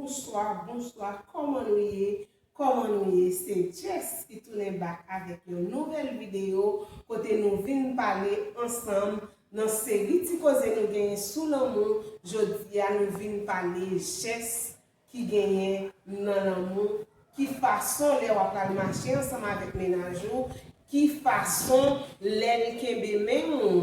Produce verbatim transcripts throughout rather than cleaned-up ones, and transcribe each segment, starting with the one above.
Bonswa, bonswa, kòman nou ye? Kòman nou ye? Se Jess ki tounen back avèk yon nouvèl videyo kote nou vin pale ansanm nan seri ti koze nou genyen sou lanmou. Jodi a, nou vin pale jès ki genyen nan lanmou, ki fason lè w ap pral mache ansanm avèk mennaj ou, ki fason lè l kenbe men w,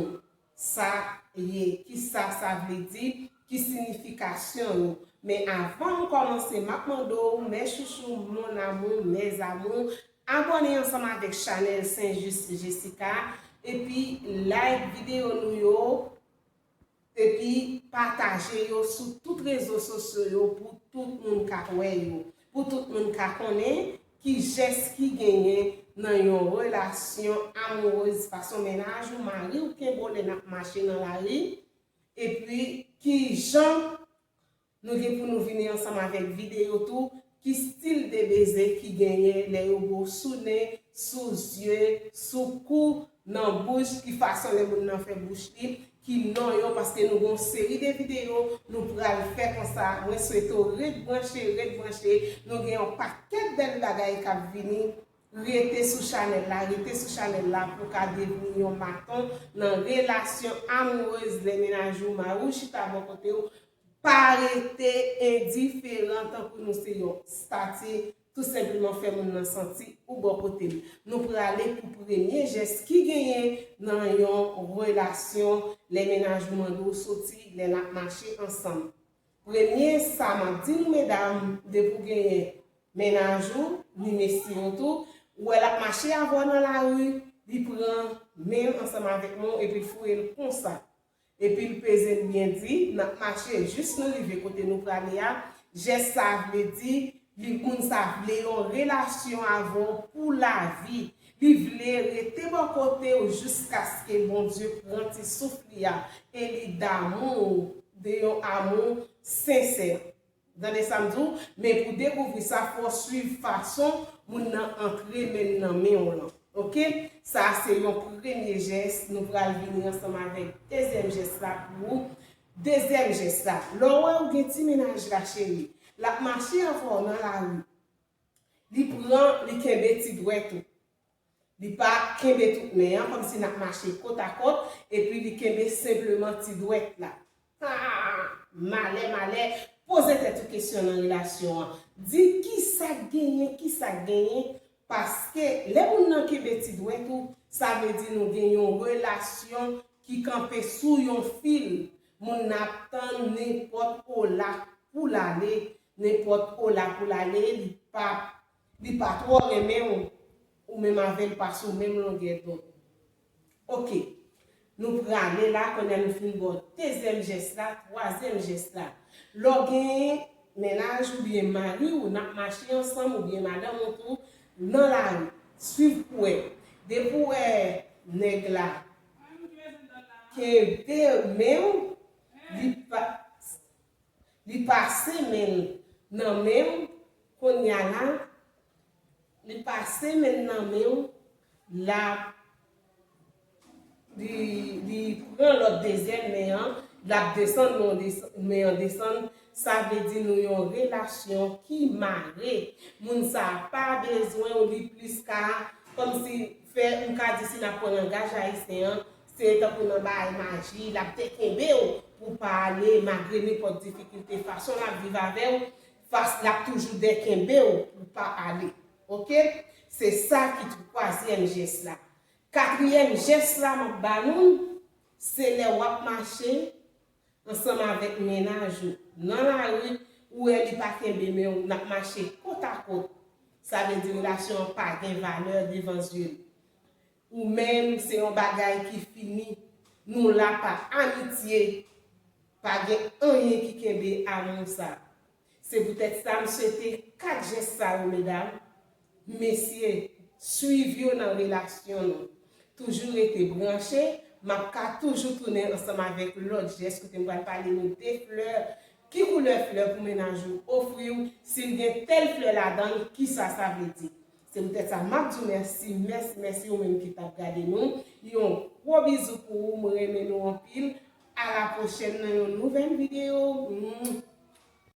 sa ye, ki sa sa vle di, ki siyifikasyon yo. Men avan m kòmanse, m ap mande w, mes chouchous, mon amour, mes amours, abòne ansanm avèk chanèl Saint Juste Jessica, epi like videyo nou yo, epi pataje yo sou tout rezo sosyo yo pou tout moun ka wè yo, pou tout moun ka konnen ki jès ki genyen nan yon relasyon amourèz, fason mennaj ou, mari w kenbe w lè n ap mache nan lari, epi ki jan nou gen pou nou vini ansanm avèk videyo tou, ki stil de beze ki genyen lè yo bo sou nen, sou zye, sou kou, nan bouch, ki fason lè moun nan fè bouch li, ki non yo, paske nou gen yon seri de videyo nou pral fè konsa. Mwen swete w ret branche, ret branche. Nou gen yon pakèt bèl bagay k ap vini. Rete sou chanèl la, rete sou chanèl la pou w ka devni yon maton nan relasyon amourèz lè mennaj ou, mari w chita bò kote w. Pa rete endiferan tankou nou se yon stati, tou senpleman fè moun nan santi ou bò kote l. Nou prale pou premye jès ki genyen nan yon relasyon lè mennaj ou mande w soti, lè n ap mache ansanm. Premye, sa m ap di nou medam, depi w genyen mennaj ou, ni mesye yo tou, ou wè l ap mache avè w nan lari, li pran men l ansanm avèk men w epi l foure l konsa. Epi l peze l byen di, n ap mache jis nou rive kote nou prale a. Jès sa vle di, li, moun sa vle yon relasyon avè w pou lavi. Li vle rete bò kote w jiskaske Bondye pran ti souf li a. E li damou w de yon amou sensè. Tande sa m di w, men pou dekouvri sa, fò w swiv fason moun nan antre men l nan men w lan. Oke? Sa se yon premye jès. Nou pral vini ansanm avèk dezyèm jès la pou ou. Dezyèm jès la. Lè w wè ou gen ti mennaj la, cheri, l ap mache avè w nan lari. Li pran, li kenbe ti dwèt ou. Li pa kenbe tout men an, kòmsi n ap mache kòtakòt, epi li kenbe senpleman ti dwèt la. Ah! Malè, malè, poze tèt ou kesyon nan relasyon an. Di kisa k genyen, kisa k genyen, paske lè moun nan kenbe ti dwèt ou, sa vle di nou gen yon relasyon ki kanpe sou yon fil. Moun nan ap tann nenpòt ola pou l ale, nenpòt ola pou l ale, li pa, li pa twò renmen w, ou menm avè l pa sou menm longè dond. Oke. Nou prale la, kounye a nou fin ba w dezyèm jès la, twazyèm jès la. Lè w gen mennaj oubyen mari w, n ap mache ansanm oubyen madanm ou tou nan lari. Swiv pou w wè. Depi w wè nèg la kenbe men w, li pa, li pase men l nan men w, kounye a la, li pase men l nan men w, l ap, li, li pran lòt dezyèm men an, l ap desann men an, desann, men an desann. Sa vle di nou yon relasyon ki mare. Moun sa a pa bezwen w, li plis ka, kòmsi fè, m ka di si n ap pran langaj ayisyen an, se tankou nan bagay maji, l ap te kenbe w pou w pa ale, malgre nenpòt difikilte, fason l ap viv avè w, fas, l ap toujou dèkenbe w pou w pa ale. Oke? Se sa ki twazyèm jès la. Katriyèm jès la m ap ba nou, se lè w ap mache ansanm avèk mennaj ou nan lari, ou wè li pa kenbe men w, n ap mache kòtakòt. Sa vle di relasyon an pa gen valè devan zye l. Ou menm, se yon bagay ki fini. Nou la pa amitye. Pa gen anyen ki kenbe amou sa. Se poutèt sa m swete kat jès sa yo, medam, mesye, swiv yo nan relasyon nou. Toujou rete branche, m ap ka toujou tounen ansanm avèk lòt jès kote m pral pale nou de flè. Ki koulè flè pou mennaj ou ofri w? Si l gen tèl flè ladan l, kisa sa vle di? Se poutèt sa, m ap di w mèsi, mèsi, mèsi ou menm ki t ap gade nou. Yon gwo bizou pou ou, mwen renmen nou anpil. A la pwochèn nan yon nouvèl videyo. Mwah.